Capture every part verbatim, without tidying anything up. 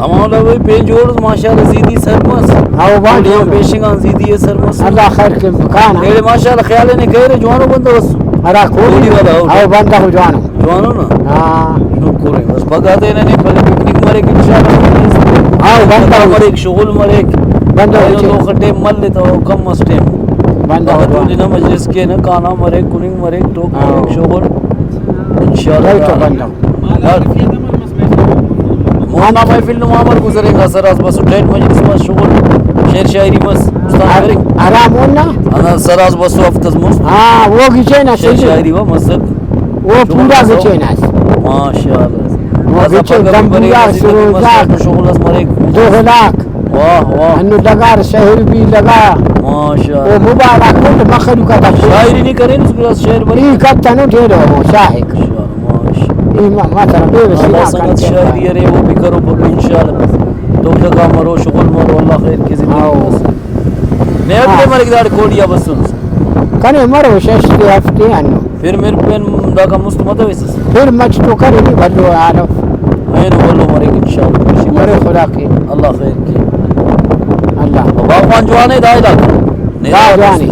امان اللہ بھائی پین جوڑ اس، ماشاءاللہ زیدی سر مس۔ ہاں، او بھائی جوڑ۔ پیشنگ آن زیدی ئے سر مس۔ اللہ خیر کے کانا۔ ایڑے ماشاءاللہ خیال نے کہرے جوانو بندغ اس۔ ہرا کوڑی۔ کوڑی والا، ہاں۔ او بندغ جوانو۔ جوانو نا؟ ہاں۔ شکر ہے۔ بس پگہ تے ننے پلے پکنک مریک انشاءاللہ۔ ہاں، بندغ۔ مریک، شغل مریک۔ بندغ اینو چے۔ تو ٹائم ملے تو کم اس ٹائم۔ بندغ مگر جوان۔ تو نا مجلس کے نا کانا مریک، کننگ مریک، ٹوک ہاں۔ مریک، شغل۔ انشاءاللہ۔ تو بندغ۔ مونا محفل نو امر گزرینگا، سراس بسو ٹائٹ مجلس مس، شغل شعر شاعری مس، استاد ہر-، کرے۔ ہرا مونا؟ انا سراس بسو ہفتہ مس۔ ہاں، وہ گچین نا شعر شاعری و مسک۔ وہ شغل پورا بسو۔ گچین اس۔ ماشاءاللہ۔ وہ داسا گچین پگہ بھی بریک، دمبورا، زندگی مس، سروزاک، تو شغل اس مریک۔ دوہلاک۔ واہ، واہ۔ ہندن ڈغار شہر بھی لگا۔ ماشاءاللہ۔ او مبارک کل مخلوق آتا۔ شاعری نی کرینس گڑاس شعر بریک۔ ای کتنو ڈیرو ہمو شاہک۔ ماشاءاللہ۔ ای ما-، ما ترا بے وسی نا سنگت کن شاعری ارے، او بھی کرو پکو انشاءاللہ۔ تو جگہ مرو، شغل مرو، اللہ خیر کے زندگی ہاؤ۔ بس۔ میں ہاں۔ اگلے مرے داڑے کوڑیا بسنس۔ کنے مرو شش تے ہفتے آنو۔ پھر میر پین داکا مست متویسس۔ پھر مچ تو کرے نی بھلو عالم۔ اینو بھلو مریک انشاءاللہ۔ مرے خدا کے۔ اللہ خیر کے۔ اللہ۔ باغبان جوان ہے دا علاقہ؟ دا جوان ہے۔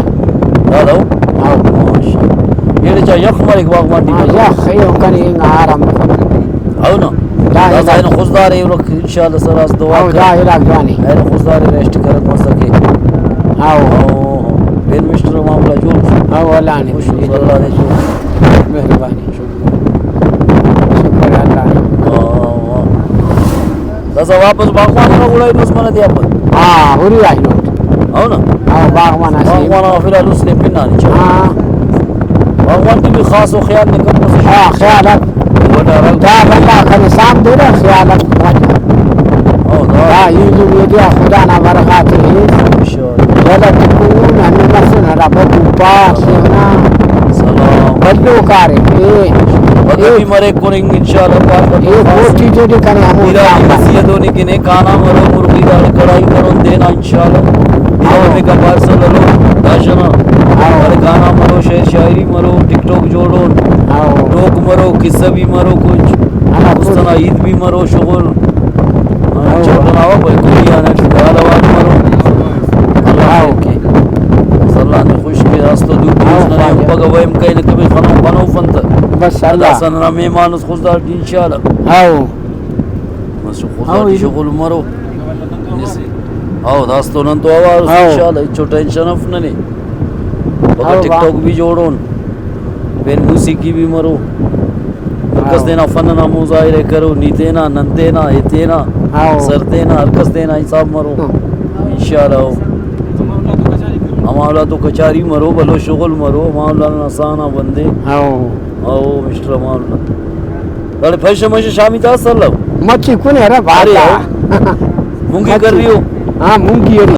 دا دا۔ ہاں۔ ماشاءاللہ۔ ایڑے چا یخ مریک باغبان ٹی؟ ہاں، یخ ایو کنے انگا آرام۔ ہاؤ نا؟ دا داسا علاقہ۔ اینو خضدار ہے، ایلو انشاءاللہ سراس دعا ہاؤ، کر۔ دا علاقہ جوان ہے۔ اینو خضدار ہے، ریسٹ کرک مزہ کے۔ ہاؤ۔ ہاؤ، ہاؤ۔ پین مسٹر معاملہ جوڑ۔ ہاؤ، اللہ نے۔ خوش ہو، اللہ نے جوڑ۔ مہربانی۔ شکر اللہ۔ واہ، واہ۔ داسا واپس باغبان نا گڑا اینو اس منہ دے اپن۔ ہاں، ہری آئی نوٹ۔ ہاؤ نا؟ ہاؤ، باغبان اسے۔ باغبان آ فی الحال اس نے پنانی چا۔ ہاں۔ باغبان ٹی بھی خاص و خیال نے کم اس۔ ہاں، خیال ات۔ وڈا رنگ۔ دا بندہ کنے سام دے نا خیال ات۔ ہاؤ، دا۔ دا ای جو میڈیا خدا نا برکات ہے۔ انشاءاللہ۔ غلط کون ہمیں مسن ہرا ببو پاس نا۔ سلام۔ بھلو کارے۔ اے۔ پگہ بھی مریک کننگ انشاءاللہ پاک۔ اے کوٹی جوڑی کنے ہمو ایرانی نصیحت ہونی کنے کانا مرو مرغی داڑے کڑائی کرون دینا انشاءاللہ۔ ایرو ہاں۔ میں کا پارسل ہلو داشنا۔ ہاں۔ داڑے کانا مرو، شعر شاعری مرو، ٹک ٹاک جوڑون۔ ہاں۔ ٹوک مرو، قصہ بھی مرو کچھ۔ ہاں، دوستانا عید بھی مرو شغل۔ ہاں۔ چوٹنا ہوا بھائی کوئی آنا کہ حال حوال مرو۔ اللہ ہاں۔ خیر کے۔ اللہ نے خوش کے راستو دو ہاں، دوست ننے ہاں۔ پگہ ویم کہیں نہ کبھی خنو خنو فنت۔ بس اللہ۔ داسا ننا مہمان اس خضدار ٹی انشاءاللہ۔ ہاؤ۔ بس خضدار ہاؤ، ٹی ایلو۔ شغل مرو۔ ہاؤ، داستو نن تو اوار اس ہاؤ۔ انشاءاللہ، ہچو ٹینشن اف ننے۔ پگہ ہاؤ، ٹک واہ۔ ٹاک بھی جوڑون۔ پین موسیقی بھی مرو۔ ہر کس ہاؤ۔ تینا فن نا مظاہرہ کرو، نی تینا، نن تینا، اے تینا، ہاؤ۔ سر تینا، ہر کس تینا حساب مرو۔ ہاں۔ انشاءاللہ۔ امان اللہ تو کچاری مرو، بھلو شغل مرو، امان اللہ نا سانا بندے۔ ہاؤ۔ او مسٹر امان اللہ۔ داڑے پشہ مشہ شامی تا سلو۔ مچی کنے ارے باتا۔ ارے۔ مونگی کر رہی ہو؟ ہاں، مونگی ارے۔